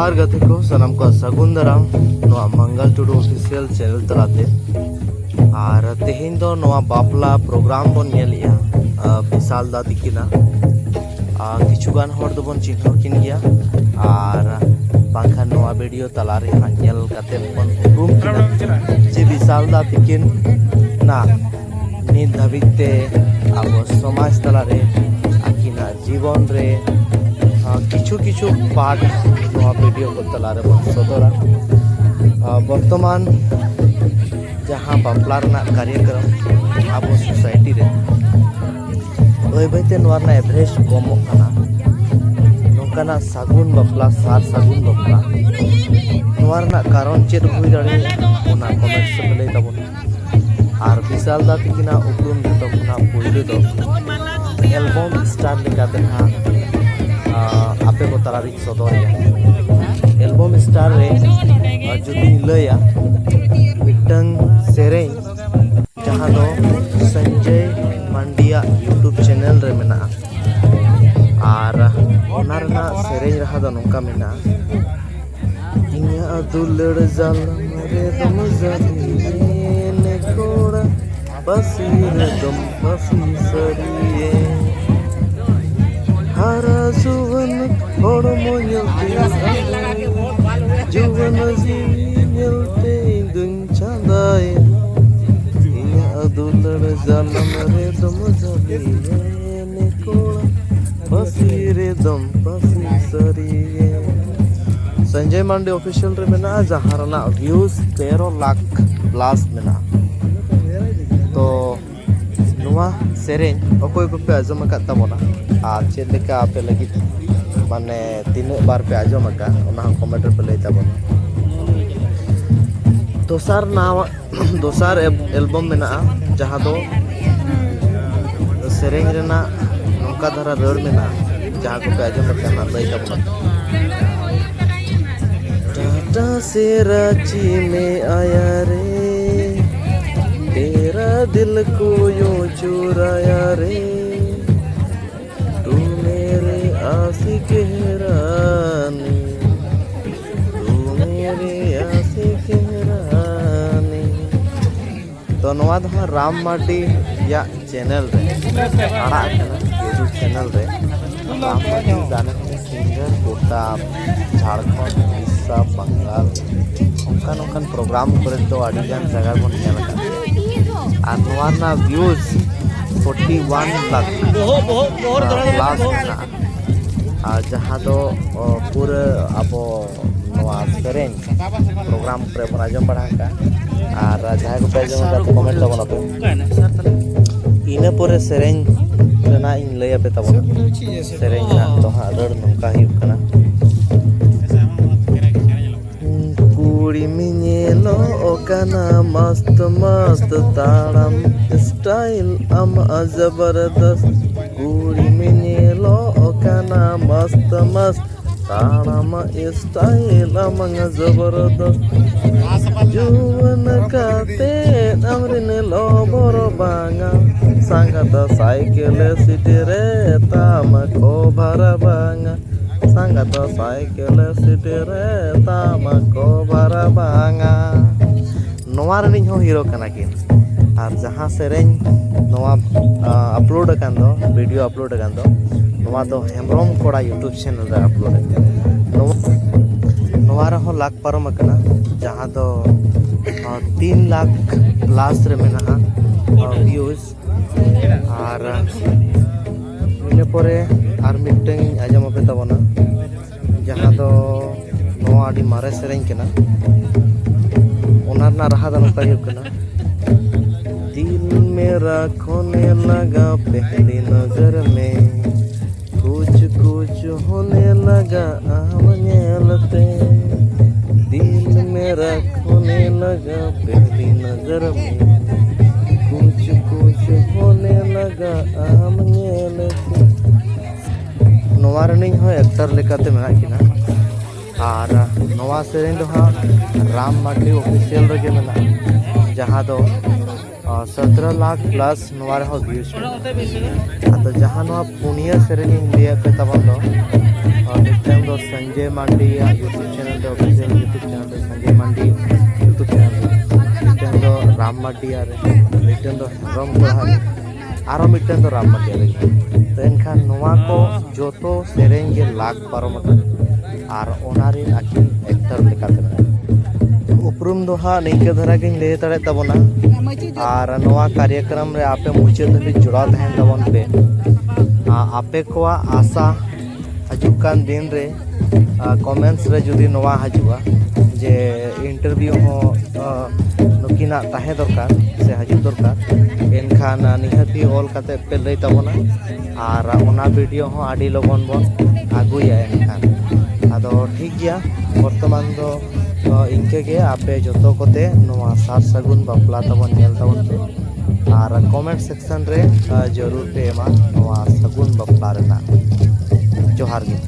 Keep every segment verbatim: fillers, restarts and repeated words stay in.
ᱟᱨ ᱜᱟᱛᱮ ᱠᱚ, ᱥᱟᱱᱟᱢ ᱠᱚᱣᱟᱜ ᱥᱟᱹᱜᱩᱱ ᱫᱟᱨᱟᱢ ᱱᱚᱣᱟ ᱢᱟᱝᱜᱟᱞ ᱴᱩᱰᱩ ᱚᱯᱷᱤᱥᱤᱭᱟᱞ ᱪᱮᱱᱮᱞ ᱛᱟᱞᱟᱛᱮ᱾ ᱟᱨ ᱛᱮᱦᱮᱧ ᱫᱚ ᱱᱚᱣᱟ ᱵᱟᱯᱞᱟ ᱯᱨᱳᱜᱨᱟᱢ ᱵᱚᱱ ᱧᱮᱞᱮᱜᱼᱟ, ᱟ, ᱵᱤᱥᱟᱞ ᱫᱟ ᱛᱤᱠᱤᱱᱟ᱾ ᱟ, ᱠᱤᱪᱷᱩ ᱜᱟᱱ ᱦᱚᱲ ᱫᱚᱵᱚᱱ ᱪᱤᱱᱦᱟᱹᱣ ᱠᱤᱱ ᱜᱮᱭᱟ, ᱟᱨ ᱵᱟᱝᱠᱷᱟᱱ ᱱᱚᱣᱟ ᱵᱷᱤᱰᱤᱭᱳ ᱛᱟᱞᱟ ᱨᱮ ᱦᱟᱸᱜ ᱧᱮᱞ ᱠᱟᱛᱮ ᱵᱚᱱ ᱩᱯᱨᱩᱢ ᱠᱤᱱᱟ ᱡᱮ ᱵᱤᱥᱟᱞ ᱫᱟ ᱛᱤᱠᱤᱱ ᱱᱟ ᱱᱤᱛ ᱫᱷᱟᱹᱵᱤᱡ ᱛᱮ ᱟᱵᱚ ᱥᱚᱢᱟᱡᱽ ᱛᱟᱞᱟᱨᱮ ᱟᱹᱠᱤᱱᱟᱜ ᱡᱤᱵᱚᱱ ᱨᱮ, ᱟ, ᱠᱤᱪᱷᱩ ᱠᱤᱪᱷᱩ ᱯᱟᱴ ᱱᱚᱣᱟ ᱵᱷᱤᱰᱤᱭᱳ ᱠᱚ ᱛᱟᱞᱟ ᱨᱮᱵᱚᱱ ᱥᱚᱫᱚᱨᱟ᱾ ᱟ, ᱵᱚᱨᱛᱚᱢᱟᱱ ᱡᱟᱦᱟᱸ ᱵᱟᱯᱞᱟ ᱨᱮᱱᱟᱜ ᱠᱟᱨᱭᱚᱠᱨᱚᱢ ᱟᱵᱚ ᱥᱳᱥᱟᱭᱴᱤ ᱨᱮ ᱵᱟᱹᱭ ᱵᱟᱹᱭᱛᱮ ᱱᱚᱣᱟ ᱨᱮᱱᱟᱜ ᱮᱵᱷᱟᱨᱮᱡᱽ ᱠᱚᱢᱚᱜ ᱠᱟᱱᱟ, ᱱᱚᱝᱠᱟᱱᱟᱜ ᱥᱟᱹᱜᱩᱱ ᱵᱟᱯᱞᱟ, ᱥᱟᱨ ᱥᱟᱹᱜᱩᱱ ᱵᱟᱯᱞᱟ, ᱱᱚᱣᱟ ᱨᱮᱱᱟᱜ ᱠᱟᱨᱚᱱ ᱪᱮᱫ ᱦᱩᱭ ᱫᱟᱲᱮᱭᱟᱜᱼᱟ, ᱚᱱᱟ ᱠᱚᱢᱮᱱᱴᱥ ᱨᱮ ᱞᱟᱹᱭ ᱛᱟᱵᱚᱱ᱾ ᱟᱨ ᱵᱤᱥᱟᱞ ᱫᱟ ᱛᱤᱠᱤᱱᱟᱜ ᱩᱯᱨᱩᱢ ᱡᱚᱛᱚ ᱠᱷᱚᱱᱟᱜ ᱯᱩᱭᱞᱩ ᱫᱚ ᱮᱞᱵᱚᱢ ᱥᱴᱟᱨ ᱞᱮᱠᱟᱛᱮ ᱱᱟᱦᱟᱜ, ᱟ, ᱟᱯᱮ ᱠᱚ ᱛᱟᱞᱟᱨᱤᱧ ᱥᱚᱫᱚᱨᱮᱜᱼᱟ᱾ ᱮᱞᱵᱚᱢ ᱥᱴᱟᱨ ᱨᱮ, ᱟ, ᱡᱩᱫᱤᱧ ᱞᱟᱹᱭᱟ, ᱢᱤᱫᱴᱟᱝ ᱥᱮᱨᱮᱧ ᱡᱟᱦᱟᱸ ᱫᱚ ᱥᱚᱧᱡᱚᱭ ᱢᱟᱱᱰᱤᱭᱟᱜ YouTube ᱪᱮᱱᱮᱞ ᱨᱮ ᱢᱮᱱᱟᱜᱼᱟ᱾ ᱟᱨ ᱚᱱᱟ ᱨᱮᱱᱟᱜ ᱥᱮᱨᱮᱧ ᱨᱟᱦᱟ ᱫᱚ ᱱᱚᱝᱠᱟ ᱢᱮᱱᱟᱜᱼᱟ, ᱤᱧᱟᱹᱜ ᱫᱩᱞᱟᱹᱲ ᱡᱟᱞᱟᱢ ᱨᱮᱫᱚᱢ ᱡᱟᱹᱞᱤᱭᱮᱱ ᱠᱚᱲᱟ, ᱯᱟᱹᱥᱤ ᱨᱮᱫᱚᱢ ᱯᱟᱹᱥᱤ ᱥᱟᱹᱨᱤᱭᱮᱱ᱾ ᱦᱟᱨᱟ ᱡᱩᱣᱟᱹᱱ ᱦᱚᱲᱢᱚ ᱧᱮᱞᱛᱮ, ᱡᱩᱣᱟᱹᱱ ᱡᱤᱣᱤ ᱧᱮᱞᱛᱮ ᱤᱧ ᱫᱩᱧ ᱪᱟᱸᱫᱟᱭᱮᱱ᱾ ᱤᱧᱟᱹᱜ ᱫᱩᱞᱟᱹᱲ ᱡᱟᱞᱟᱢ ᱨᱮᱫᱚᱢ ᱡᱟᱹᱞᱤᱭᱮᱱ ᱠᱚᱲᱟ, ᱯᱟᱹᱥᱤ ᱨᱮᱫᱚᱢ ᱯᱟᱹᱥᱤ ᱥᱟᱹᱨᱤᱭᱮᱱ᱾ ᱥᱚᱧᱡᱚᱭ ᱢᱟᱱᱰᱤ ᱚᱯᱷᱤᱥᱤᱭᱟᱞ ᱨᱮ ᱢᱮᱱᱟᱜᱼᱟ, ᱡᱟᱦᱟᱸ ᱨᱮᱱᱟᱜ ᱵᱷᱤᱭᱩᱡᱽ ᱛᱮᱨᱚ ᱞᱟᱠᱷ ᱯᱞᱟᱥ ᱢᱮᱱᱟᱜᱼᱟ᱾ ᱛᱚ ᱱᱚᱣᱟ ᱥᱮᱨᱮᱧ ᱚᱠᱚᱭ ᱠᱚᱯᱮ ᱟᱸᱡᱚᱢ ᱟᱠᱟᱫ ᱛᱟᱵᱚᱱᱟ ᱟᱨ ᱪᱮᱫ ᱞᱮᱠᱟ ᱟᱯᱮ ᱞᱟᱹᱜᱤᱫ, ᱢᱟᱱᱮ ᱛᱤᱱᱟᱹᱜ ᱵᱟᱨ ᱯᱮ ᱟᱸᱡᱚᱢ ᱟᱠᱟᱫ, ᱚᱱᱟ ᱦᱚᱸ ᱠᱚᱢᱮᱱᱴ ᱨᱮᱯᱮ ᱞᱟᱹᱭ ᱛᱟᱵᱚᱱᱟ᱾ ᱫᱚᱥᱟᱨ ᱱᱟᱣᱟ, ᱫᱚᱥᱟᱨ ᱮᱞ-, ᱮᱞᱵᱚᱢ ᱢᱮᱱᱟᱜᱼᱟ, ᱡᱟᱦᱟᱸ ᱫᱚ ᱥᱮᱨᱮᱧ ᱨᱮᱱᱟᱜ ᱱᱚᱝᱠᱟ ᱫᱷᱟᱨᱟ ᱨᱟᱹᱲ ᱢᱮᱱᱟᱜᱼᱟ, ᱡᱟᱦᱟᱸ ᱠᱚᱯᱮ ᱟᱸᱡᱚᱢ ᱟᱠᱟᱫ, ᱚᱱᱟ ᱞᱟᱹᱭ ᱛᱟᱵᱚᱱᱟ᱾ ᱴᱟᱴᱟ ᱥᱮ ᱨᱟᱸᱪᱤ ᱢᱮ ᱟᱭᱟ ᱨᱮ, ᱛᱮᱨᱟ ᱫᱤᱞ ᱠᱚ ᱭᱳ ᱪᱩᱨᱟᱭᱟ ᱨᱮ, ᱛᱩ ᱢᱮᱨᱮ ᱟᱥᱤᱠ ᱦᱮᱨᱟᱱᱤ, ᱱᱚᱣᱟ ᱫᱚ ᱦᱟᱸᱜ ᱨᱟᱢ ᱢᱟᱨᱰᱤᱭᱟᱜ ᱪᱮᱱᱮᱞ ᱨᱮ ᱟᱲᱟᱜ ᱟᱠᱟᱱᱟ, YouTube ᱪᱮᱱᱮᱞ ᱨᱮ᱾ ᱨᱟᱢ ᱢᱟᱨᱰᱤ ᱡᱟᱱᱮ ᱢᱟᱱᱮ ᱥᱤᱝᱜᱟᱨ ᱜᱚᱴᱟ ᱡᱷᱟᱲᱠᱷᱚᱸᱰ, ᱩᱲᱤᱥᱥᱟ, ᱵᱟᱝᱜᱟᱞ, ᱚᱱᱠᱟᱱ ᱚᱱᱠᱟᱱ ᱯᱨᱳᱜᱨᱟᱢ ᱠᱚᱨᱮ ᱫᱚ ᱟᱹᱰᱤ ᱜᱟᱱ ᱡᱟᱭᱜᱟ ᱵᱚᱱ ᱧᱮᱞ ᱟᱠᱟᱫ ᱜᱮᱭᱟ᱾ ᱟᱨ ᱱᱚᱣᱟ ᱨᱮᱱᱟᱜ views forty one lakh plus ᱢᱮᱱᱟᱜᱼᱟ᱾ ᱟᱨ ᱡᱟᱦᱟᱸ ᱫᱚ ᱚ, ᱯᱩᱨᱟᱹ ᱟᱵᱚ ᱱᱚᱣᱟ ᱥᱮᱨᱮᱧ ᱯᱨᱳᱜᱨᱟᱢ ᱠᱚᱨᱮ ᱵᱚᱱ ᱟᱸᱡᱚᱢ ᱵᱟᱲᱟ ᱟᱠᱟᱫᱼᱟ᱾ ᱟᱨ ᱡᱟᱦᱟᱸᱭ ᱠᱚᱯᱮ ᱟᱸᱡᱚᱢ ᱟᱠᱟᱫ, ᱠᱚᱢᱮᱱᱴ ᱛᱟᱵᱚᱱ ᱟᱯᱮ᱾ ᱤᱱᱟᱹ ᱯᱚᱨᱮ ᱥᱮᱨᱮᱧ ᱨᱮᱱᱟᱜ ᱤᱧ ᱞᱟᱹᱭ ᱟᱯᱮ ᱛᱟᱵᱚᱱᱟ᱾ ᱥᱮᱨᱮᱧ ᱨᱮᱱᱟᱜ ᱫᱚ ᱦᱟᱸᱜ ᱨᱟᱹᱲ ᱱᱚᱝᱠᱟ ᱦᱩᱭᱩᱜ ᱠᱟᱱᱟ᱾ ᱠᱩᱲᱤᱢ ᱧᱮᱞᱚᱜ ᱠᱟᱱᱟ ᱢᱚᱥᱛ ᱢᱚᱥᱛ, ᱛᱟᱲᱟᱢ ᱥᱴᱟᱭᱤᱞ ᱟᱢᱟᱜ ᱡᱚᱵᱚᱨᱫᱚᱥᱛ᱾ ᱠᱩᱲᱤᱢ ᱧᱮᱞᱚᱜ ᱠᱟᱱᱟ ᱢᱚᱥᱛ ᱢᱚᱥᱛ, ᱛᱟᱲᱟᱢ ᱥᱴᱟᱭᱤᱞ ᱟᱢᱟᱜ ᱡᱚᱵᱚᱨᱫᱚᱥᱛ᱾ ᱡᱩᱣᱟᱹᱱ ᱠᱟᱛᱮ ᱟᱢᱨᱤᱱ ᱞᱚᱵᱚᱨ ᱵᱟᱝᱟ, ᱥᱟᱸᱜᱟᱛ ᱥᱟᱭᱠᱮᱞ ᱥᱤᱴ ᱨᱮ ᱛᱟᱢ ᱠᱚᱵᱷᱟᱨ ᱵᱟᱝᱟ, ᱥᱟᱸᱜᱟᱛ ᱥᱟᱭᱠᱮᱞ ᱥᱤᱴ ᱨᱮ ᱛᱟᱢ ᱠᱚᱵᱷᱟᱨ ᱵᱟᱝᱟ᱾ ᱱᱚᱣᱟ ᱨᱤᱱᱤᱡ ᱦᱚᱸ ᱦᱤᱨᱳ ᱠᱟᱱᱟ ᱠᱤᱱ᱾ ᱟᱨ ᱡᱟᱦᱟᱸ ᱥᱮᱨᱮᱧ ᱱᱚᱣᱟ ᱟᱯᱞᱳᱰ ᱟᱠᱟᱱ ᱫᱚ, ᱵᱷᱤᱰᱤᱭᱳ ᱟᱯᱞᱳᱰ ᱟᱠᱟᱱ ᱫᱚ, ᱱᱚᱣᱟ ᱫᱚ ᱦᱮᱢᱵᱨᱚᱢ ᱠᱚᱲᱟ YouTube ᱪᱮᱱᱮᱞ ᱨᱮ ᱟᱯᱞᱳᱰ ᱟᱠᱟᱱᱟ᱾ ᱱᱚᱣᱟ, ᱱᱚᱣᱟ ᱨᱮᱦᱚᱸ ᱞᱟᱠᱷ ᱯᱟᱨᱚᱢ ᱟᱠᱟᱱᱟ, ᱡᱟᱦᱟᱸ ᱫᱚ ᱟᱨ ᱛᱤᱱ ᱞᱟᱠᱷ ᱯᱞᱟᱥ ᱨᱮ ᱢᱮᱱᱟᱜᱼᱟ ᱵᱷᱤᱭᱩᱡᱽ᱾ ᱟᱨ ᱤᱱᱟᱹ ᱯᱚᱨᱮ ᱟᱨ ᱢᱤᱫᱴᱟᱝ ᱤᱧ ᱟᱸᱡᱚᱢ ᱟᱯᱮ ᱛᱟᱵᱚᱱᱟ, ᱡᱟᱦᱟᱸ ᱫᱚ ᱱᱚᱣᱟ ᱟᱹᱰᱤ ᱢᱟᱨᱮ ᱥᱮᱨᱮᱧ ᱠᱟᱱᱟ᱾ ᱚᱱᱟ ᱨᱮᱱᱟᱜ ᱨᱟᱦᱟ ᱫᱚ ᱱᱚᱝᱠᱟ ᱦᱩᱭᱩᱜ ᱠᱟᱱᱟ᱾ ᱫᱤᱞ ᱢᱮᱨᱟ ᱠᱷᱳᱱᱮ ᱞᱟᱜᱟ ᱯᱮᱦᱞᱤ ᱱᱚᱡᱚᱨ ᱢᱮ, ᱠᱩᱪ ᱠᱩᱪ ᱦᱳᱱᱮ ᱞᱟᱜᱟ ᱟᱢ ᱧᱮᱞᱛᱮ᱾ ᱫᱤᱞ ᱢᱮᱨᱟ ᱠᱷᱳᱱᱮ ᱞᱟᱜᱟ ᱯᱮᱦᱞᱤ ᱱᱚᱡᱚᱨ ᱢᱮ, ᱠᱩᱪ ᱠᱩᱪ ᱦᱳᱱᱮ ᱞᱟᱜᱟ ᱟᱢ ᱧᱮᱞᱛᱮ᱾ ᱱᱚᱣᱟ ᱨᱤᱱᱤᱡ ᱦᱚᱸ ᱮᱠᱴᱟᱨ ᱞᱮᱠᱟᱛᱮ ᱢᱮᱱᱟᱜ ᱠᱤᱱᱟ᱾ ᱟᱨ ᱱᱚᱣᱟ ᱥᱮᱨᱮᱧ ᱫᱚ ᱦᱟᱸᱜ ᱨᱟᱢ ᱢᱟᱨᱰᱤ ᱚᱯᱷᱤᱥᱤᱭᱟᱞ ᱨᱮᱜᱮ ᱢᱮᱱᱟᱜᱼᱟ, ᱡᱟᱦᱟᱸ ᱫᱚ ᱥᱚᱛᱨᱚ ᱞᱟᱠᱷ ᱯᱞᱟᱥ ᱱᱚᱣᱟ ᱨᱮᱦᱚᱸ ᱵᱷᱤᱭᱩᱡᱽ ᱢᱮᱱᱟᱜᱼᱟ᱾ ᱟᱫᱚ ᱡᱟᱦᱟᱸ ᱱᱚᱣᱟ ᱯᱩᱱᱭᱟᱹ ᱥᱮᱨᱮᱧ ᱤᱧ ᱞᱟᱹᱭᱟᱫ ᱯᱮ ᱛᱟᱵᱚᱱ ᱫᱚ, ᱢᱤᱫᱴᱟᱝ ᱫᱚ ᱥᱚᱧᱡᱚᱭ ᱢᱟᱱᱰᱤᱭᱟᱜ YouTube ᱪᱮᱱᱮᱞ ᱨᱮ, ᱚᱯᱷᱤᱥᱤᱭᱟᱞ YouTube ᱪᱮᱱᱮᱞ ᱨᱮ, ᱥᱚᱧᱡᱚᱭ ᱢᱟᱱᱰᱤ YouTube ᱪᱮᱱᱮᱞ ᱨᱮ᱾ ᱢᱤᱫᱴᱟᱝ ᱫᱚ ᱨᱟᱢ ᱢᱟᱹᱰᱤᱭᱟ ᱨᱮ, ᱢᱤᱫᱴᱮᱱ ᱫᱚ ᱦᱮᱢᱵᱨᱚᱢ ᱠᱚᱲᱟ ᱨᱮ, ᱟᱨᱚ ᱢᱤᱫᱴᱮᱱ ᱫᱚ ᱨᱟᱢ ᱢᱟᱹᱰᱤᱭᱟ ᱨᱮ᱾ ᱛᱚ ᱮᱱᱠᱷᱟᱱ ᱱᱚᱣᱟ ᱠᱚ ᱡᱚᱛᱚ ᱥᱮᱨᱮᱧ ᱜᱮ ᱞᱟᱠ ᱯᱟᱨᱚᱢ ᱟᱠᱟᱱᱟ᱾ ᱟᱨ ᱚᱱᱟ ᱨᱮᱱ ᱟᱹᱠᱤᱱ ᱮᱠᱴᱟᱨ ᱞᱮᱠᱟᱛᱮ ᱩᱯᱨᱩᱢ ᱫᱚ ᱦᱟᱸᱜ ᱱᱤᱝᱠᱟᱹ ᱫᱷᱟᱨᱟ ᱜᱤᱧ ᱞᱟᱹᱭ ᱫᱟᱲᱮᱭᱟᱜ ᱛᱟᱵᱚᱱᱟ᱾ ᱟᱨ ᱱᱚᱣᱟ ᱠᱟᱨᱭᱚᱠᱨᱚᱢ ᱨᱮ ᱟᱯᱮ ᱢᱩᱪᱟᱹᱫ ᱫᱷᱟᱹᱵᱤᱡ ᱡᱚᱲᱟᱣ ᱛᱟᱦᱮᱱ ᱛᱟᱵᱚᱱ ᱯᱮ᱾ ᱟᱨ ᱟᱯᱮ ᱠᱚᱣᱟᱜ ᱟᱥᱟ ᱦᱤᱡᱩᱜ ᱠᱟᱱ ᱫᱤᱱ ᱨᱮ, ᱟᱨ ᱠᱚᱢᱮᱱᱴᱥ ᱨᱮ ᱡᱩᱫᱤ ᱱᱚᱣᱟ ᱦᱤᱡᱩᱜᱼᱟ ᱡᱮ ᱤᱱᱴᱟᱨᱵᱷᱤᱭᱩ ᱦᱚᱸ, ᱟᱨ ᱱᱩᱠᱤᱱᱟᱜ ᱛᱟᱦᱮᱸ ᱫᱚᱨᱠᱟᱨ ᱥᱮ ᱦᱤᱡᱩᱜ ᱫᱚᱨᱠᱟᱨ, ᱮᱱᱠᱷᱟᱱ ᱱᱤᱦᱟᱹᱛ ᱜᱮ ᱚᱞ ᱠᱟᱛᱮ ᱯᱮ ᱞᱟᱹᱭ ᱛᱟᱵᱚᱱᱟ᱾ ᱟᱨ ᱚᱱᱟ ᱵᱷᱤᱰᱤᱭᱳ ᱦᱚᱸ ᱟᱹᱰᱤ ᱞᱚᱜᱚᱱ ᱵᱚᱱ ᱟᱹᱜᱩᱭᱟ ᱮᱱᱠᱷᱟᱱ᱾ ᱟᱫᱚ ᱴᱷᱤᱠ ᱜᱮᱭᱟ, ᱵᱚᱨᱛᱚᱢᱟᱱ ᱫᱚ, ᱟᱨ ᱤᱱᱠᱟᱹ ᱜᱮ᱾ ᱟᱯᱮ ᱡᱚᱛᱚ ᱠᱚᱛᱮ ᱱᱚᱣᱟ ᱥᱟᱨ ᱥᱟᱹᱜᱩᱱ ᱵᱟᱯᱞᱟ ᱛᱟᱵᱚᱱ ᱧᱮᱞ ᱛᱟᱵᱚᱱ ᱯᱮ᱾ ᱟᱨ ᱠᱚᱢᱮᱱᱴ ᱥᱮᱠᱥᱚᱱ ᱨᱮ, ᱟᱨ ᱡᱟᱹᱨᱩᱲ ᱯᱮ ᱮᱢᱟ ᱱᱚᱣᱟ ᱥᱟᱹᱜᱩᱱ ᱵᱟᱯᱞᱟ ᱨᱮᱱᱟᱜ᱾ ᱡᱚᱦᱟᱨ ᱜᱮ᱾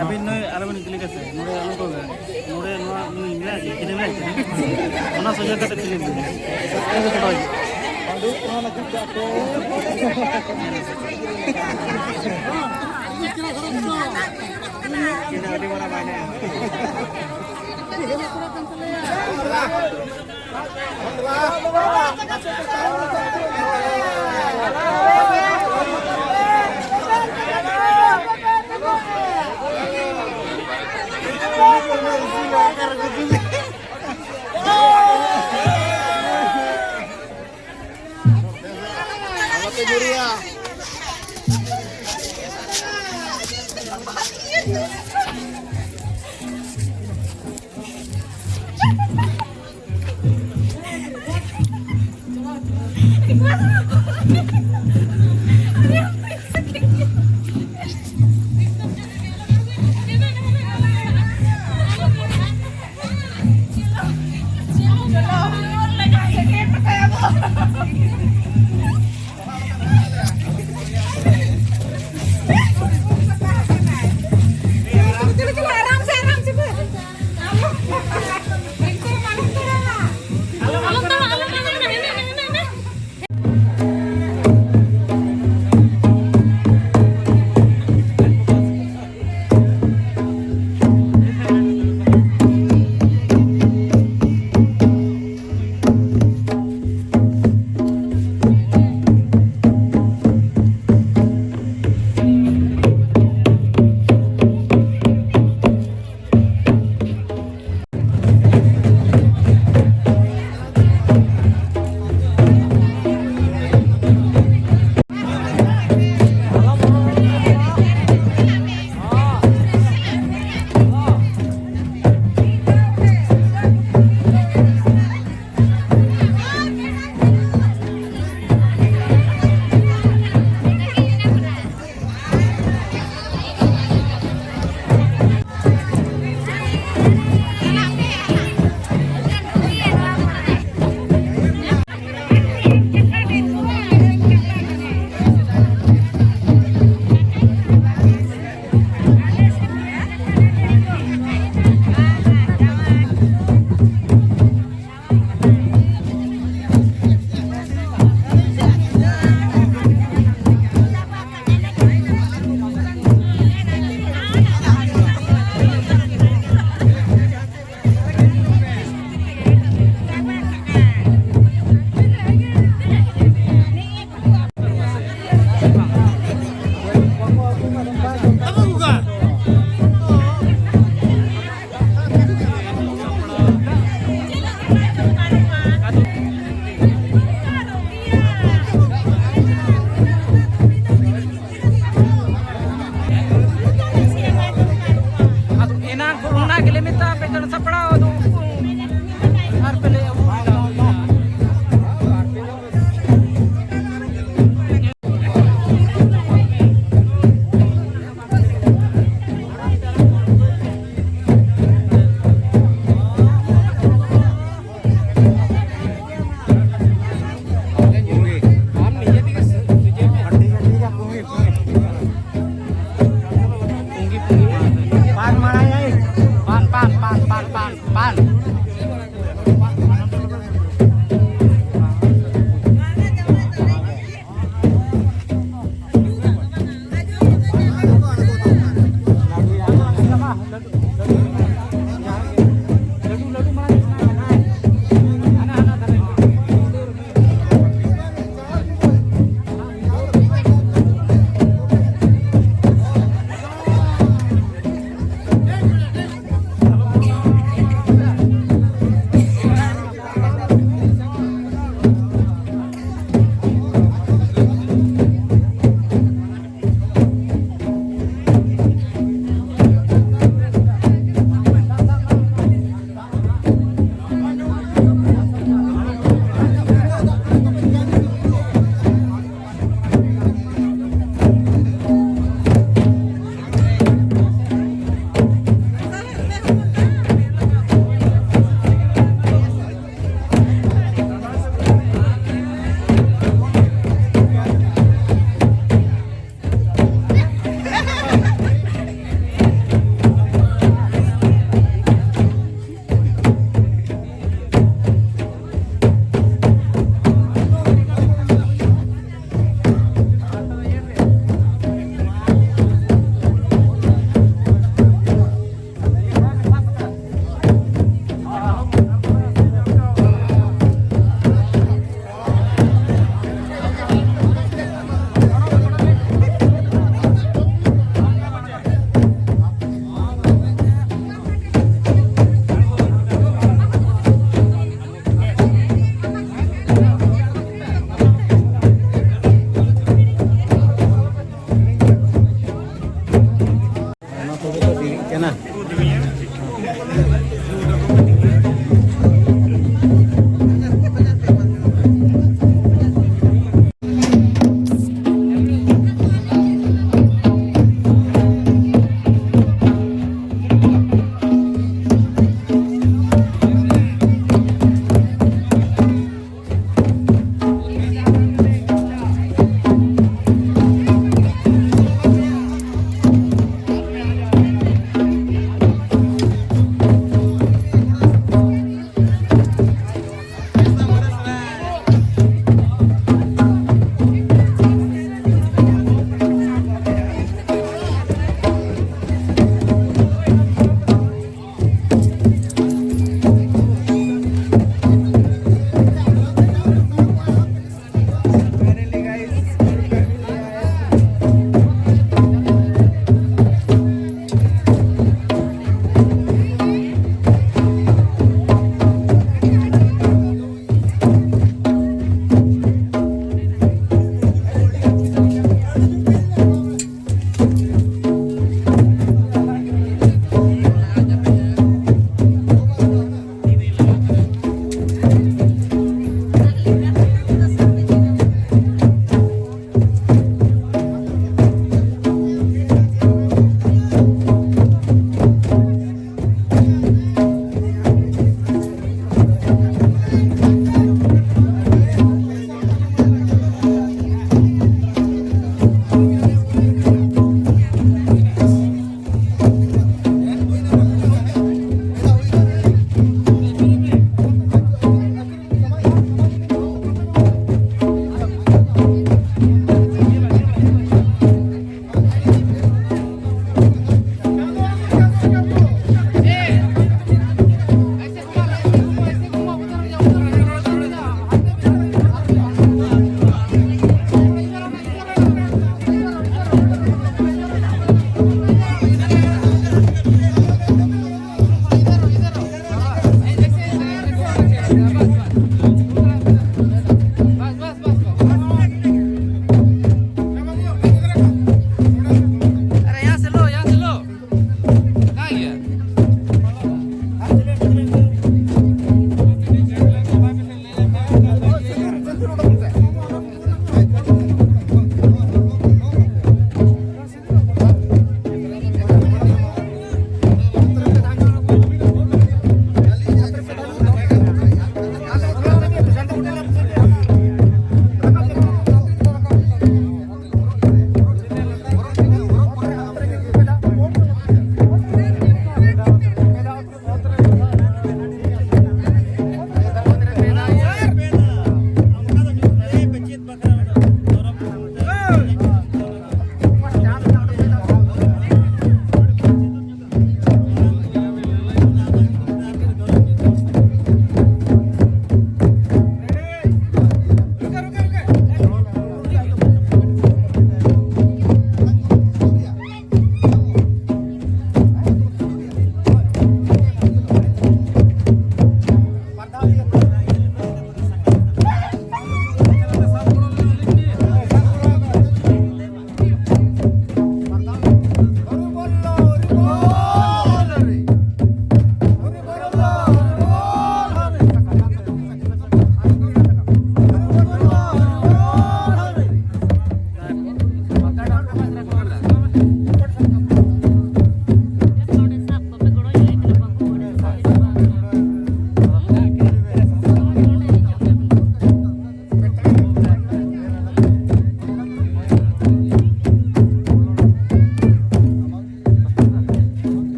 ᱟᱹᱵᱤᱱ ᱱᱩᱭ ᱟᱞᱚᱵᱤᱱ ᱠᱩᱞᱤ ᱠᱟᱛᱮ, ᱱᱚᱰᱮ ᱟᱞᱚ ᱠᱚ, ᱱᱚᱰᱮ ᱱᱚᱣᱟ ᱱᱩᱭ ᱢᱮᱱᱟᱭ ᱪᱮ? ᱪᱤᱞᱤ ᱢᱮᱱᱟᱭ ᱪᱮ? ᱚᱱᱟ ᱥᱚᱡᱷᱮ ᱠᱟᱛᱮ ᱠᱩᱞᱤ ᱵᱤᱱ᱾ ᱟᱹᱰᱤ ᱢᱟᱨᱟᱝ ᱵᱟᱭ ᱧᱟᱢᱟ᱾ ᱟᱞᱚᱯᱮ ᱧᱩᱨᱩᱭᱟ᱾